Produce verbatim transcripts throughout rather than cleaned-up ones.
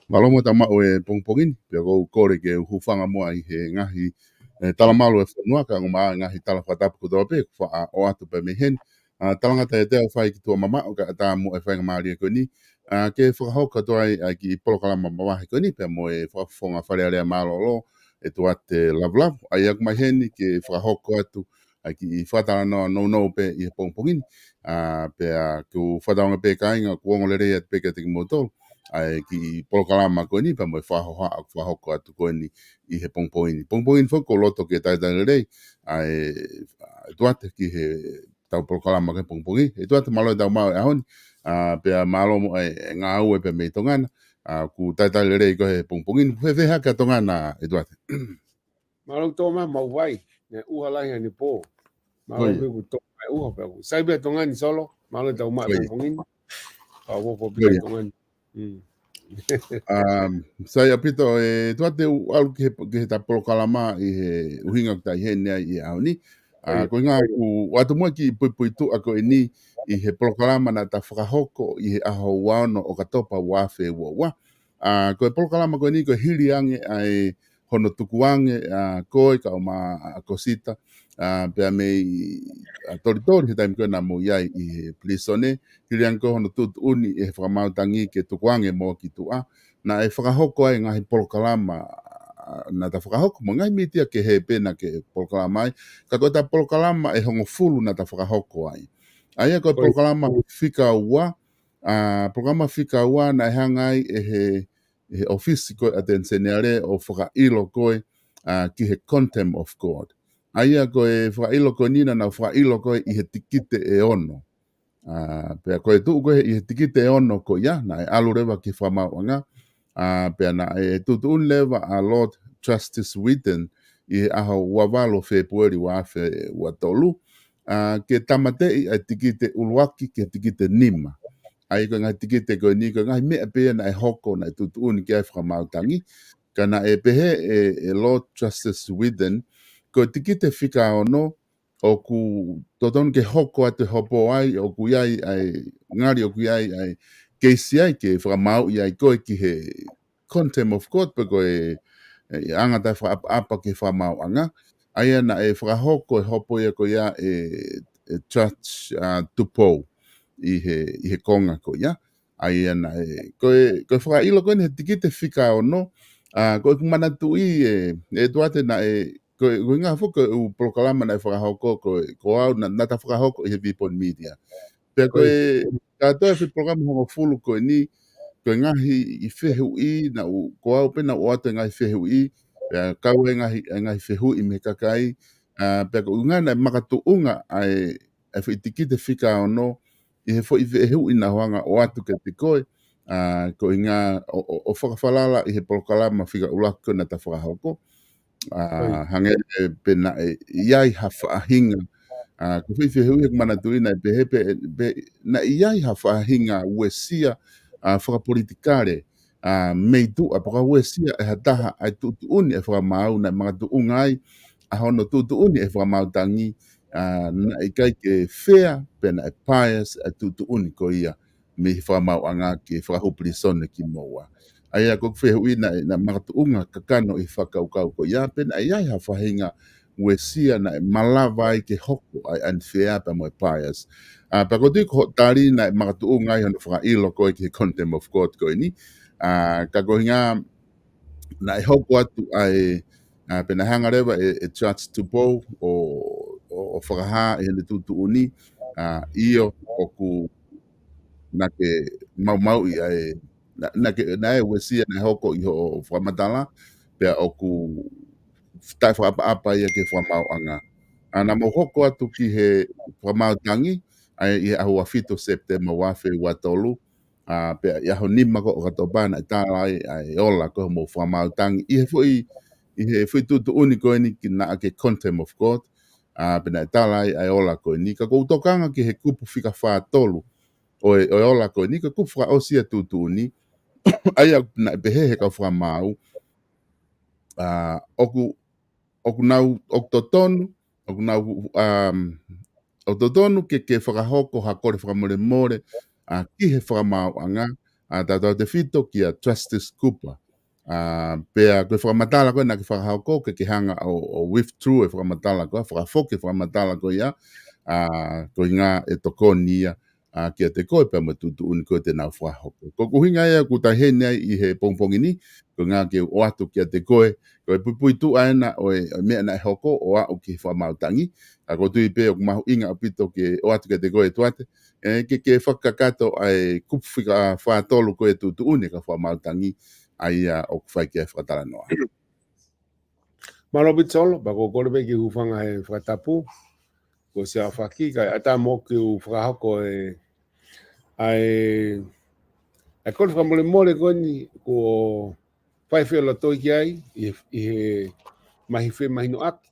Mālō muʻa e tau maʻu e pongipongi ni, pea ʻoku ou kole ke u hūfanga muʻa ʻi he ngaahi, e, talamalu e fonua, kae ʻumaʻā e ngaahi tala fakatapu kotoa pē, kuo faʻa ʻoatu pē mei heni. A, talangata ʻiate au ʻa e fai ki tuʻa mamaʻo, kae ʻatā muʻa e faingamālie ko eni. A, ke fakahoko atu ai ʻa e kiʻi polokalama mavahe ko eni, pea mo e fakafofonga Fale Alea mālōlō, ʻEtuate Lavulavu. ʻA ia ʻoku mai heni ke fakahoko atu ʻa e kiʻi fakatalanoa nounou pē ʻi he pongipongi ni. A, pea ʻoku ou fakatauange pē kāinga, ʻoku ongo lelei atu pē kiate kimoutolu ʻa e kiʻi polokalama ko eni, pea mo e fakahohaʻa ʻoku fakahoko atu ko eni ʻi he pongipongi ni. Pongipongi ni foki ʻoku ou loto ke talitali lelei ʻa e, a, ʻEtuate ki he tau polokalama ki he pongipongi. ʻEtuate, mālō e tau maʻu e ʻaho ni, a, pea mālō muʻa e, e ngāue pē mei Tonga na, a, ʻoku talitali lelei koe he pongipongi ni. Fēfē hake ʻa Tonga na, ʻEtuate? Mālō Toma, maʻu vai, ne ʻuha lahi ʻanepō. Mālō pē ʻoku tō mai ʻuha pē ʻoku. Sai pē ʻa Tonga ni Solo, mālō e tau maʻu e pongipongi ni. Ka ʻoku pē ʻa Tonga ni. Mm. Um, sai ʻaupito, ʻEtuate, ʻoku ou ʻalu ki he, ki he tau polokalama ʻi he ʻuhinga ʻoku tau ʻi heni ai ʻi he ʻaho ni. A, ko e ʻuhinga ʻoku ʻoatu muʻa e kiʻi puipuituʻa ko eni ʻi he polokalama naʻa ta fakahoko ʻi he ʻaho ua ono ʻo ʻOkatopa ua afe ua ua. A, ko e polokalama ko eni ko e hili ange ʻa e hono tukuange ʻa koe kae ʻumaʻā ʻa Kosita, a, pea mei, a, Tolitoli he taimi ko ē naʻa mou ʻi ai ʻi he pilīsone, hili ange ko ē hono tuʻutuʻuni ʻe he Fakamaau Tangi ke tukuange mo ki tuʻa, naʻe fakahoko ai e ngaahi polokalama, a, naʻa ta fakahoko mo e ngaahi mītia kehe pē naʻa ke polokalama ai, ka ko e tau polokalama ʻe hongofulu naʻa ta fakahoko ai. ʻA ia ko e polokalama fika ua, a, polokalama fika ua naʻe hanga ai ʻe he ʻe he ʻōfisi ko ē ʻa e ʻAteni Seniale ʻo fakaʻilo koe, a, ki he contempt of court. ʻA ia ko e fakaʻilo ko eni naʻa nau fakaʻilo koe ʻi he tikite ʻe ono. A, pea ko e tuʻu ko ē ʻi he tikite ʻe ono ko ia, naʻe ʻalu leva ki he fakamaauʻanga. A, pea naʻe tuʻutuʻuni leva ʻa Lord Justice Whitten ʻi he ʻaho ua valu Fēpueli ua afe ua tolu, a, ke tāmateʻi ʻa e tikite ʻuluaki ki he tikite nima. ʻA ia ko e ngaahi tikite ko eni, ko e ngaahi meʻa pē ia naʻe hoko, naʻe tuʻutuʻuni ki ai e Fakamaau Tangi. Ka naʻe pehē ʻe, ʻe Lord Justice Whitten, ko e tikite fika ono, ʻoku totonu ke hoko atu e hopo ai, ʻoku ʻi ai ʻa e, ngali ʻoku ʻi ai ʻa e keisi ai ke fakamaauʻi ai koe ki he contempt of court pe ko e, e anga taʻefakaʻapaʻapa ki he fakamaauʻanga. ʻA ia naʻe fakahoko e hopo ia ko ia ʻe, ʻe Judge, a, Tupou ʻi he, ʻi he konga ko ia. ʻA ia naʻe, ko e, ko e fakaʻilo ko eni he tikite fika ono, a, ko ʻeku manatuʻi ʻe, ʻEtuate naʻe, ko e, ko e ʻuhinga foki ko e ʻū polokalama naʻe fakahoko, ko e, ko au naʻa, naʻa ta fakahoko ʻi he Vipon Media. Pea ko e, kātoa e foʻi polokalama hongofulu ko eni, ko e ngaahi fehuʻi, naʻa ku, ko au pē naʻa ku ʻoatu e ngaahi fehuʻi, pea kau e ngaahi, e ngaahi fehuʻi mei he kakai, a, pea ko e ʻuhinga naʻe makatuʻunga ʻa e, e foʻi tikite fika ono, ʻi he foʻi fehuʻi naʻa ku hanga ʻo ʻoatu kiate koe, a, ko e ʻuhinga ʻo, ʻo, ʻo fakafalala ʻi he polokalama fika ʻuluaki ko ē naʻa ta fakahoko. ʻA, hangē pē naʻe ʻi ai ha faʻahinga, ʻa, ko e fehuʻi ʻoku ou manatuʻi naʻe pehē pē, pē naʻe ʻi ai ha faʻahinga uesia, ʻa, fakapolitikale, ʻa, mei tuʻa, pe ko e uesia ʻe ha taha ʻa e tuʻutuʻuni ʻa e fakamaau naʻe makatuʻunga ai ʻa hono tuʻutuʻuni ʻa e fakamaau tangi, ʻa, naʻe ʻikai ke fair, pe naʻe bias ʻa e tuʻutuʻuni ko ia mei he fakamaauʻanga ke fakahupilisone kimoua. ʻA ia ko e fehuʻi naʻe, naʻe makatuʻunga kakano ʻi he fakakaukau ko ia, pe naʻe ʻi ai ha faʻahinga uesia naʻe malava ai ke hoko ʻa e unfair pea mo e bias. ʻA, pea ʻoku ou tui ko hoʻo tali naʻe makatuʻunga ai hono fakaʻilo ko ē ki he contempt of court ko eni. ʻA, ka ko e ʻuhinga naʻe hoko atu ʻa e, ʻa, pea naʻe hanga leva ʻe, ʻe Judge Tupou ʻo, ʻo, ʻo fakahā ʻi heʻene tuʻutuʻuni, ʻa, ʻio ʻoku naʻa ke maumauʻi ʻa e, naʻa, naʻa ke, naʻe uesia naʻe hoko ʻi hoʻo fakamatala, pea ʻoku taʻefakaʻapaʻapa ia ki he fakamaauʻanga. ʻA, naʻa mau hoko atu ki he fakamaau tangi, ʻa ia ʻi he ʻaho ua fitu Sepitema ua afe ua tolu, ʻa, pea ʻi he ʻaho nima ko ē ʻOkatopa naʻe tala ai ʻa e ola ko ē hoʻomou fakamaau tangi. ʻI he foʻi, ʻi he foʻi tuʻutuʻuni ko eni ki naʻa ke contempt of court, ʻa, pea naʻe tala ai ʻa e ola ko eni. Ka ʻoku ou tokanga ki he kupu fika fā tolu ʻo e, ʻo e ola ko eni, ko e kupu fakaʻosi ʻa e tuʻutuʻuni. ʻA ia naʻe pehē ʻe he kau fakamaau, ʻa, ʻoku, ʻoku nau, ʻoku totonu, ʻoku nau, um, ʻoku totonu ke, ke fakahoko ha kole fakamolemole, ʻa, ki he fakamaauʻanga, ʻa, tautautefito kia Justice Cooper. ʻA, pea ko e fakamatala ko ē naʻa ke fakahoko ke ke hanga ʻo, ʻo withdraw e fakamatala ko ē, fakafoki e fakamatala ko ia, ʻa, ko e ʻuhinga ʻe tokoni ia, ʻa, kiate koe pea mo e tuʻutuʻuni ko ē te nau fakahoko. Ko e ʻuhinga ia ʻoku ou taʻeheni ai ʻi he pongipongi ni, ko e ʻuhinga ke u ʻoatu kiate koe, ko e puipuituʻa ena ʻo e, ʻo e meʻa naʻe hoko ʻo aʻu ki he fakamaau tangi, ʻa, ʻoku ou tui pē ʻoku mahuʻinga ʻaupito ke ʻoatu kiate koe ʻEtuate, ʻe, ke, ke fakakakato ʻa e kupu fika fā tolu ko ē tuʻutuʻuni ʻa e kau fakamaau tangi, ʻa ia ʻoku fai ki ai e fakatalanoa. Mālō ʻaupito Solo, pea ʻoku ou kole pē ke u hūfanga he fakatapu, ko Siaosi Faki, kae ʻatā mo au ke u fakahoko e, ʻa e, ʻa e kole fakamolemole ko eni, kuo fai feʻiloaki ki ai, ʻi, ʻi he mahi femahinoʻaki,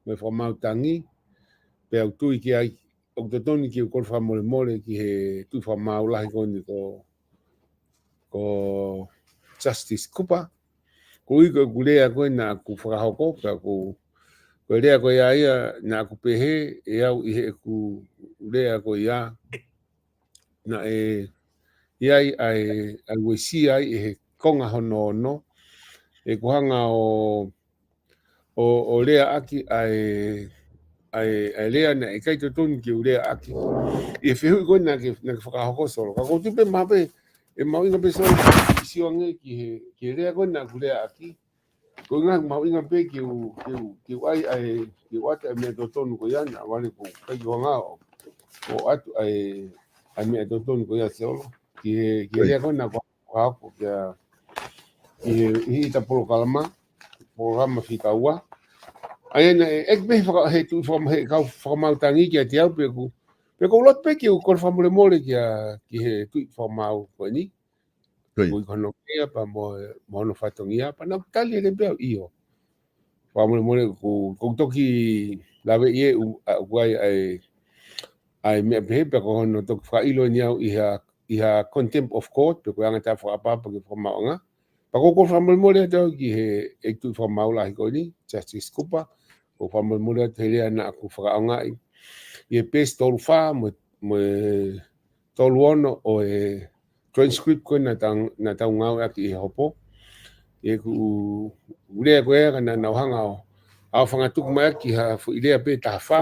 mo e fakamaau tangi, pea u tui ki ai, ʻoku totonu ke u kole fakamolemole ki he tuʻi fakamaau lahi ko eni ko, ko Justice Cooper. Ko e ʻuhi ko ʻeku lea ko ē naʻa ku fakahoko, pea ko, ko e lea ko ia ia naʻa ku pehē ʻe au ʻi heʻeku lea ko ia, naʻe ʻi ai ʻa e, ʻa e uesia ai ʻi he konga hono ono, ʻeku hanga ʻo, ʻo, ʻo leaʻaki ʻa e, ʻa e, ʻa e lea naʻe ʻikai totonu ke u leaʻaki. ʻI he fehuʻi ko ē naʻa ke, naʻa ke fakahoko Solo. Ka ʻoku ou tui pē mahalo pē, ʻe mahuʻinga pē Solo, ke sio ange ki he, ki he lea ko ē naʻa ku leaʻaki. Ko e ʻuhinga mahuʻinga pē ke u, ke u, ke u ʻai ʻa e, ke u ʻoatu ʻa e meʻa totonu ko ia naʻa vale ʻoku ʻikai ke u hanga ʻo, ʻo ʻoatu ʻa e, ʻa e meʻa totonu ko ia Solo. Ki he, ki he lea ko ē naʻa ku fakahoko kia, ʻi he, ʻi heʻeta polokalama, polokalama fika ua. ʻA ia naʻe, ʻe, pē faka-, he tuʻi fakama-, he kau fakamaau tangi kiate au pea ʻoku, pea ʻoku ou loto pē ke u kole fakamolemole kia, ki he tuʻi fakamaau ko eni. Ko ia. Ko hono meʻa pea mo, mo hono fatongia, pea naʻa ku tali lelei pē au ʻio. Fakamolemole ʻoku, ʻoku ou toki laveʻi ʻe au, ʻa, ʻoku ʻi ai ʻa e, ʻa e meʻa pehē pea ko hono toki fakaʻilo eni au ʻi ha, ʻi ha contempt of court, pe ko e anga e taʻefakaʻapaʻapa ki he fakamaauʻanga. Pea ʻoku ou kole fakamolemole atu au ki he, ʻeku tuʻi fakamaau lahi ko eni, Justice Cooper, ʻoku ou fakamolemole atu he lea naʻa ku fakaʻaongaʻi ʻi he peesi tolu fā mo, mo e tolu ono ʻo e transcript ko ē naʻa tau, naʻa tau ngāueʻaki ʻi he hopo. ʻI heʻeku lea ko ē ka naʻa nau hanga ʻo, ʻo fangatuku mai ʻaki ha foʻi lea pē taha fā.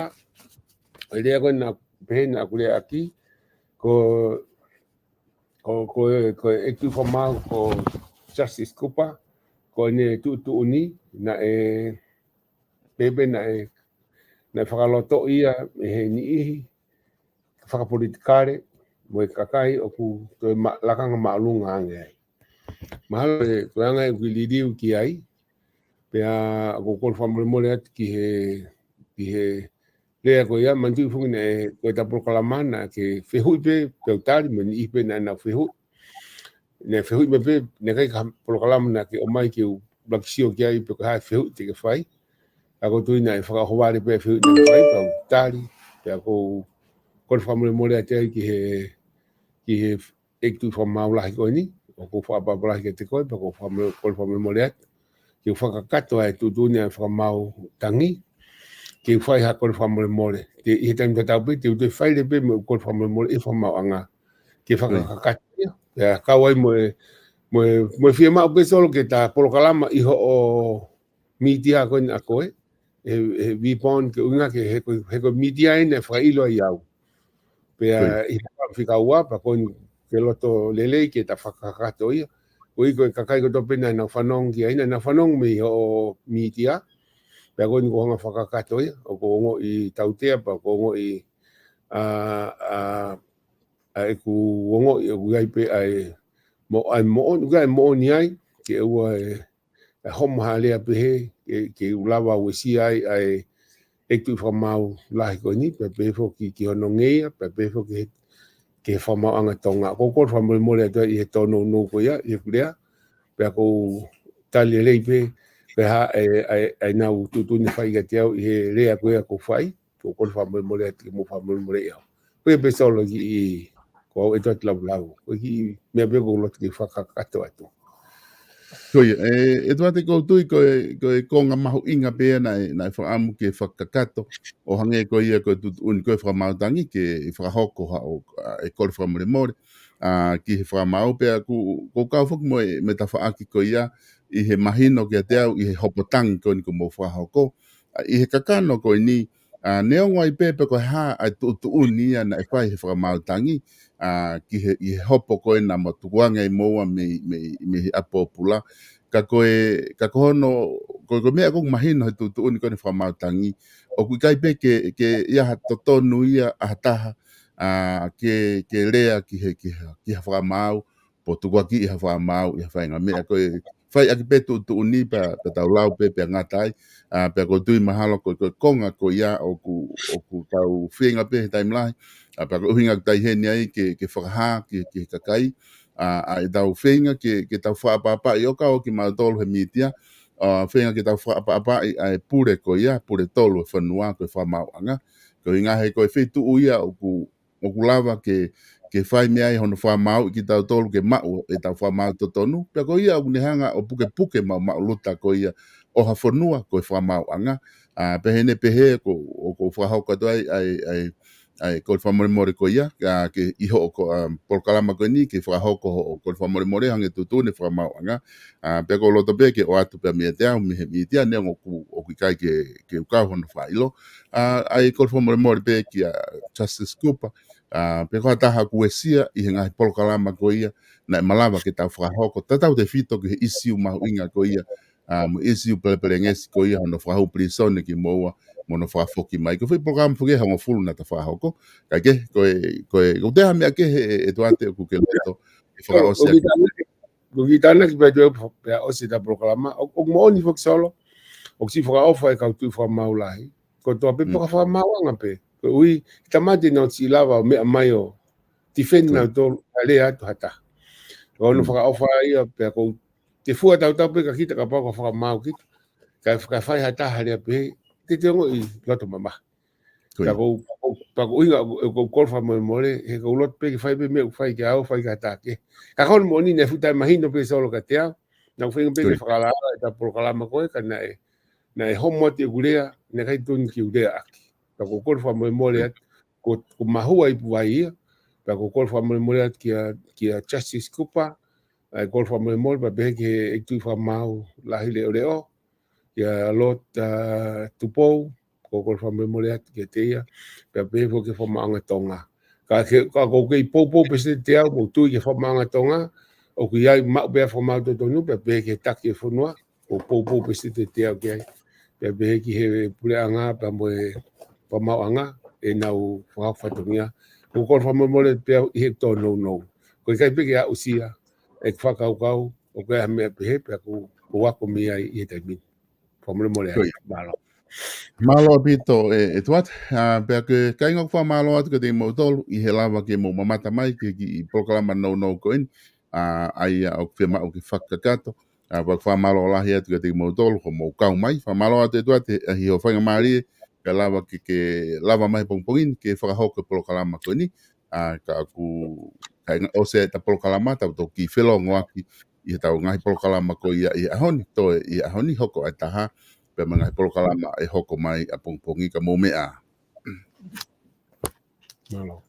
ʻI he lea ko ē naʻa pehē naʻa ku leaʻaki, ko, ko, ko, ko ʻeku tuʻi fakamaau ko Justice Cooper, ko ʻene tuʻutuʻuni, naʻe, pehē pē naʻe, naʻe fakalotoʻi ia ʻe he niʻihi fakapolitikale, mo e kakai ʻoku toe ma-, lakanga māʻolunga ange ai. Mahalo ʻe, ko e anga ʻeku liliu ki ai, pea ʻoku ou kole fakamolemole atu ki he, ki he lea ko ia, manatuʻi foki naʻe, ko ʻeta polokalama naʻa ke fehuʻi pē, pea u tali, mo e niʻihi pē naʻa nau fehuʻi. Naʻe fehuʻi mai pē, naʻe ʻikai ko ha polokalama naʻa ke ʻomai ke u ʻuluaki sio ki ai pe ko e hā e fehuʻi te ke fai. Ka ʻoku ou tui naʻe fakaʻohovale pē fehuʻi naʻe fai, pea u tali, pea ʻoku ou kole fakamolemole atu ai ki he, ki he ʻEiki Tuʻi Fakamaau Lahi ko eni, ʻoku ou fakaʻapaʻapa lahi kiate koe, pea ʻoku ou fakamo-, kole fakamolemole atu. Ke u fakakakato ʻa e tuʻutuʻuni ʻa e Fakamaau Tangi, ke u fai ha kole fakamolemole. Te, ʻi he taimi tatau pē, te u toe fai leva pē mo e kole fakamolemole ʻi he fakamaauʻanga. Ke fakakakato ia. Pea kau ai mo e, mo e, mo e fiemaʻu pē Solo ke ta polokalama ʻi hoʻo mītia ko eni ʻa koe, he, he weapon ke ʻuhinga ke he ko, he ko e mītia eni ʻe fakaʻilo ai au. Pea ʻi he fika ua, pea ko eni ke loto lelei ke ta fakakakato ia. Ko e, ko e kakai kotoa pē naʻa nau fanongo ki ai, naʻa nau fanongo mei hoʻo mītia. Pea ko eni ko e hanga fakakakato ia, ʻoku ou ongoʻi tautea, pea ʻoku ou ongoʻi, ʻa, ʻa, ʻa ʻeku ongoʻi, ʻoku ʻi ai pē ʻa e mo-, ʻa e moʻoni, ʻoku ʻi ai e moʻoni ai, ke ʻoua ʻe ʻe homo ha lea pehē, ke, ke u lava uesia ai ʻa e ʻEiki Tuʻi Fakamaau Lahi ko eni, pea pehē foki ki hono ngeia, pea pehē foki ki he, ki he fakamaauʻanga Tonga. ʻOku ou kole fakamolemole atu ai ʻi he tōnounou ko ia, ʻi heʻeku lea, pea ʻoku ou tali lelei pē, pea ʻi he, ʻa e, ʻa e, ʻa e nau tuʻutuʻuni fai kiate au ʻi he lea ko ia ʻoku ou fai, ʻoku ou kole fakamolemole atu ke mou fakamolemoleʻi au. Ko ia pē Solo ki he, ko au ʻEtuate Lavulau. Ko e kiʻi meʻa pē ʻoku ou loto ke fakakakato atu. Ko ia, ʻe, ʻEtuate, ʻoku ou tui ko e, ko e konga mahuʻinga pē ia naʻe, naʻe fakaʻamu ke fakakakato, ʻo hangē ko ia ko e tuʻutuʻuni ko e Fakamaau Tangi ke fakahoko haʻo, ʻa, e kole fakamolemole, ʻa, ki he Fakamaau pea ʻoku, ʻoku ou kau foki mo e, mo e tafaʻaki ko ia ʻi he mahino kiate au ʻi he hopo tangi ko eni ʻoku mou fakahoko. ʻA, ʻi he kakano ko eni, ʻa, neongo ai pē pe ko e hā ʻa e tuʻutuʻuni ia naʻe fai he Fakamaau Tangi, ʻa, ki he, ʻi he hopo ko ē naʻa mou tukuange ai moua mei, mei, mei he ʻapi pōpula. Ka ko e, ka ko hono, ko, ko e meʻa ʻoku mahino he tuʻutuʻuni ko eni Fakamaau Tangi, ʻoku ʻikai pē ke, ke ʻi ai ha totonu ia ʻa ha taha, ʻa, ke, ke lea ki he, ki ha, ki ha fakamaau, pe tukuakiʻi ha fakamaau ʻi ha faʻahinga meʻa. Ko e fai ʻaki pē tuʻutuʻuni pea, pea tau lau pē pea ngata ai. ʻA, pea ʻoku ou tui mahalo ko, ko e konga ko ia ʻoku, ʻoku tau feinga pē he taimi lahi. ʻA, pea ko e ʻuhinga ʻoku tau ʻi heni ai ke, ke fakahā ki, ki he kakai. ʻA, ʻa ʻetau feinga ke, ke tau fakaʻapaʻapaʻi ʻo kau kimautolu he mītia. ʻA, feinga ke tau fakaʻapaʻapaʻi ʻa e pule ko ia, pule tolu e fonua ko e fakamaauʻanga. Ko e ʻuhinga he ko e feituʻu ia ʻoku ʻoku lava ke, ke fai mei ai hono fakamaauʻi kitautolu ke maʻu ʻetau fakamaau totonu. Pea ko ia ʻoku ne hanga ʻo pukepuke maʻumaʻuluta ko ia ʻo ha fonua ko e fakamaauʻanga. ʻA, pehē ni pehē ko, ʻoku ou fakahoko atu ai, ʻa e, ʻa e, ʻa e kole fakamolemole ko ia, ʻa, ke ʻi hoʻo ko, ʻa, polokalama ko eni, ke fakahoko hoʻo kole fakamolemole hangē tuʻutuʻuni fakamaauʻanga. ʻA, pea ʻoku ou loto pē ke ʻoatu pē meiate au, mei he mītia, neongo ʻoku, ʻoku ʻikai ke, ke u kau hono fakaʻilo. ʻA, ʻa e kole fakamolemole pē kia Justice Cooper, ʻa, pe ko ha taha ʻoku uesia ʻi he ngaahi polokalama ko ia, naʻe malava ke tau fakahoko, tatau tefito ki he ʻīsiu mahuʻinga ko ia, ʻa, mo e ʻīsiu pelepelengesi ko ia, hono fakahū pilīsone kimoua, mo hono fakafoki mai. Ko e foʻi polokalama foki ʻe hongofulu naʻa ta fakahoko. Kae kehe, ko e, ko e, ko e taha meʻa kehe ʻe, ʻEtuate ʻoku ke loto ke fakaʻosi ʻaki. ʻOku ou kiʻi tānaki pē atu pea ʻosi ʻeta polokalama. ʻO, ʻoku moʻoni foki Solo, ʻoku siʻi fakaʻofa e kau Tuʻi Fakamaau Lahi. Ko e toa pē pea ka fakamaauʻanga pē. Ko e ʻuhi, ʻi he tamaiki naʻa nau siʻi lava ʻo meʻa mai ʻo tifeni nautolu, ʻa e lea atu ha taha. Ko hono fakaʻofa ia pea ʻoku te fua tautau pē kia kita kapau ʻoku fakamaau kita. Ka, ka fai ha taha lea pehē, te te ongoʻi loto mamahi. Ko ia. Pea ʻoku, ʻoku, pea ʻoku ʻuhinga, ʻoku, ʻoku kole fakamolemole, he ʻoku ou loto pē ke fai pē meʻa ʻoku fai kia au, fai kia Take. Ka ko hono moʻoni naʻe fuʻu taʻemahino pē Solo kiate au, naʻa ku feinga pē ke fakalakalaka ʻeta polokalama ko ē, ka naʻe, naʻe homo atu ʻeku lea, naʻe ʻikai totonu ke u lea ʻaki. Pea ʻoku ou kole fakamolemole atu, ko, ko mahua ipu vai ia, pea ʻoku ou kole fakamolemole atu kia, kia Justice Cooper, ʻa e kole fakamolemole, pea pehē ki he ʻEiki Tuʻi Fakamaau Lahi Leʻoleʻo, kia Lord, ʻa, Tupou, ʻoku ou kole fakamolemole atu kiate ia, pea pehē foki ki he Fakamaauʻanga Tonga. Ka ke, ka ʻoku ou kei poupou pē siʻi te au, ʻoku ou tui ki he Fakamaauʻanga Tonga, ʻoku ʻi ai maʻu pē ʻa e fakamaau totonu, pea pehē ki he taki e fonua, ʻoku ou poupou pē siʻi te au ki ai. Pea pehē ki he puleʻanga, pea mo e fakamaauʻanga, ʻenau fakahoko fatongia. ʻOku ou kole fakamolemole pē au ʻi he tōnounou. ʻOku ʻikai pē ke aʻusia ʻeku fakakaukau, ʻoku ʻi ai ha meʻa pehē, pea ʻoku ou ako mei ai ʻi he taimi ni. Fakamolemole ai. Mālō. Mālō ʻaupito ē, ʻEtuate. ʻA, pea ko e kāinga ʻoku fakamālō atu kiate kimoutolu ʻi he lava ke mou mamata mai ki he kiʻi polokalama nounou ko eni. ʻA, ʻa ia ʻoku fiemaʻu ke fakakakato. ʻA, pea fakamālō lahi atu kiate kimoutolu hoʻomou kau mai. Fakamālō atu ʻEtuate ʻi hoʻo faingamālie, kae lava ke, ke lava mai he pongipongi ni ke fakahoko e polokalama ko eni. ʻA, ka ʻoku, kae ʻosi ʻeta polokalama, tau toki felongoaki ʻi heʻetau ngaahi polokalama ko ia ʻi he ʻaho ni, toe ʻi he ʻaho ni hoko ʻa e taha, pea mo e ngaahi polokalama ʻe hoko mai ʻapongipongi, ka mou meʻa ā. Mālō.